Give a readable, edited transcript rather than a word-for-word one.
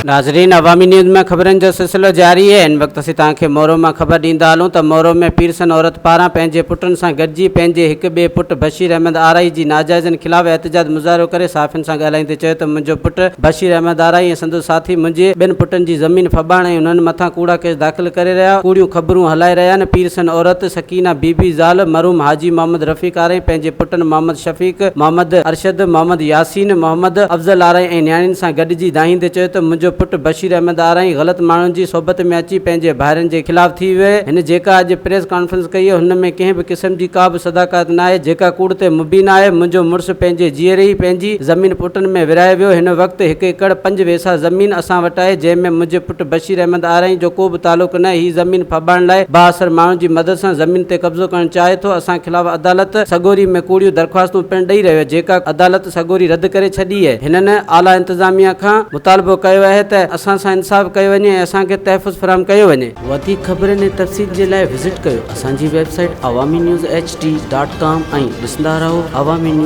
ناظرين عوامي نيوز ۾ خبرن جو سلسلو جاري آهي هن وقت اسين توهان کي مورو مان خبر ڏيندا هلون ته مورو ۾ پيرسن عورت پاران پنهنجي پٽن سان گڏجي پنهنجي هڪ ٻئي پٽ بشير احمد آرائي جي ناجائزين خلاف احتجاج مظاهرو ڪري صحافين سان ڳالهائيندي چيو ته منهنجو پٽ بشير احمد آرائي ۽ سندس ساٿي منهنجي ٻن پٽن جي زمين ڦٻائڻ ۽ انهن مٿان ڪوڙا ڪيس داخل ڪري رهيا ڪوڙيون خبرون هلائي رهيا آهن پيرسن عورت سڪينه بي بي زال مرحوم حاجي محمد رفيق آرائين پنهنجي پٽن محمد شفيق، محمد ارشد، محمد ياسين، محمد افضل آرائين ۽ نياڻين سان گڏجي دانهيندي چيو ته منهنجو پٽ بشير احمد آرائين غلط ماڻهن جي صحبت ۾ اچي پنهنجي ڀائرن جي خلاف ٿي ويو آهي هن جيڪا اڄ پريس ڪانفرنس ڪئي آهي هن ۾ ڪنهن به قسم جي ڪا به صداقت نه آهي جيڪا ڪوڙ تي مبين آهي منهنجو مڙس پنهنجي جيئري ئي پنهنجي زمين پٽن ۾ ورهائي ويو هن وقت هڪ ايڪڙ پنج ويسا زمين اسان وٽ آهي جنهن ۾ منهنجي پٽ بشير احمد آرائين جو ڪو به تعلق نه هي زمين ڦٻائڻ لاء بااثر ماڻهن جي مدد سان زمين تي قبضو ڪرڻ چاهي ٿو، اسان خلاف عدالت سڳوري ۾ ڪوڙيون درخواستون پڻ ڏئي رهيو آهي جيڪا عدالت سڳوري رد ڪري ڇڏي آهي، هنن اعليٰ انتظاميا کان مطالبو ڪيو آهي ته اسان سان انصاف ڪيو وڃي ۽ اسان کي تحفظ فراهم ڪيو وڃي. وڌيڪ خبرن ۽ تفصيل جي لاء وزٽ ڪيو اسان جي website Awami news H D dot com ۽ ڏسندا رهو عوامي نيوز.